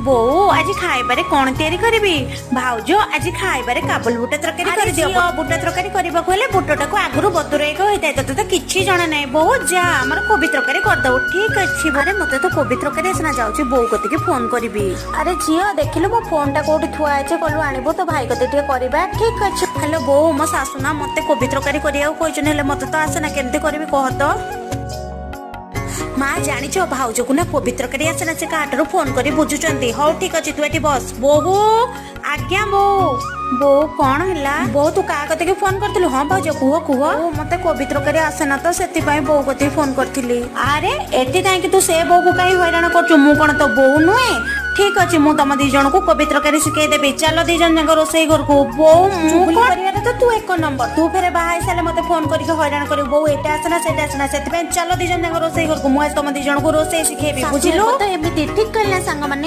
ବୋଉ, ଆଜି ଖାଇବାରେ କଣ ତିଆରି କରିବି? ଭାଉଜ, ଆଜି ଖାଇବାରେ କାବୁଲ ବୁଟ ତରକାରୀ କରିଦିଅ। ବୁଟ ତରକାରୀ କରିବାକୁ ହେଲେ ବୁଟଟାକୁ ଆଗରୁ ବତୁରେଇକି ହୋଇଥାଏ। ତତେ ତ କିଛି ଜଣା ନାହିଁ। ବୋଉ, ଯା, ଆମର କୋବି ତରକାରୀ କରିଦବୁ। ଠିକ ଅଛି। ଆରେ, ମତେ ତ କୋବି ତରକାରୀ ଆସେନା। ଯାଉଛି, ବୋଉ କତିକି ଫୋନ କରିବି। ଆରେ ଝିଅ, ଦେଖିଲୁ ମୋ ଫୋନଟା କୋଉଠି ଥୁଆ ହେଇଛି? ଗଲୁ ଆଣିବୁ ତ, ଭାଇ କତି ଟିକେ କରିବା। ଠିକ ଅଛି। ହ୍ୟାଲୋ ବୋଉ, ମୋ ଶାଶୁ ନା ମତେ କୋବି ତରକାରୀ କରିବାକୁ କହିଛନ୍ତି, ହେଲେ ମତେ ତ ଆସେନା। କେମିତି କରିବି କହ ତ? ମା, ଜାଣିଛ, ଭାଉଜକୁ ନା କୋବି ତରକାରୀ ଆସେନା। ସେ କାହାଠାରୁ ଫୋନ କରି ବୁଝୁଛନ୍ତି। ହଉ, ଠିକ ଅଛି, ତୁ ଏଠି ବସ। ବୋହୁ। ଆଜ୍ଞା ବୋଉ। ବୋଉ, କଣ ହେଲା? ବୋଉ, ତୁ କାହା କତିକି ଫୋନ କରିଥିଲୁ? ହଁ ଭାଉଜ, କୁହ କୁହ। ବୋଉ, ମତେ କୋବି ତରକାରୀ ଆସେନା ତ, ସେଥିପାଇଁ ବୋଉ କତିକି ଫୋନ କରିଥିଲି। ଆରେ, ଏଠି କାହିଁକି ତୁ ସେ ବୋଉକୁ କାହିଁ ହଇରାଣ କରୁଛୁ? ମୁଁ କଣ ତୋ ବୋଉ ନୁହେଁ? ଠିକ ଅଛି, ମୁଁ ତମ ଦି ଜଣଙ୍କୁ କୋବି ତରକାରୀ ଶିଖେଇ ଦେବି। ଚାଲ ଦି ଜଣ ଯାକ ରୋଷେଇ ଘରକୁ। ବୋଉ, ମୁଁ କରିବାରେ ତ ତୁ ଏକ ନମ୍ବର। ତୁ ଫେରେ ବାହା ହେଇସାରିଲେ ମତେ ଫୋନ କରିକି ହଇରାଣ କରିବୁ, ବୋଉ ଏଇଟା ଆସେନା, ସେଇଟା ଆସେନା। ସେଥିପାଇଁ ଚାଲ ଦି ଜଣ ଯାକ ରୋଷେଇ ଘରକୁ। ମୁଁ ଆଜି ତମ ଦି ଜଣଙ୍କୁ ରୋଷେଇ ଶିଖେଇବି, ବୁଝିଲୁ? ତ ଏମିତି ଠିକ କହିଲା ସାଙ୍ଗମାନେ।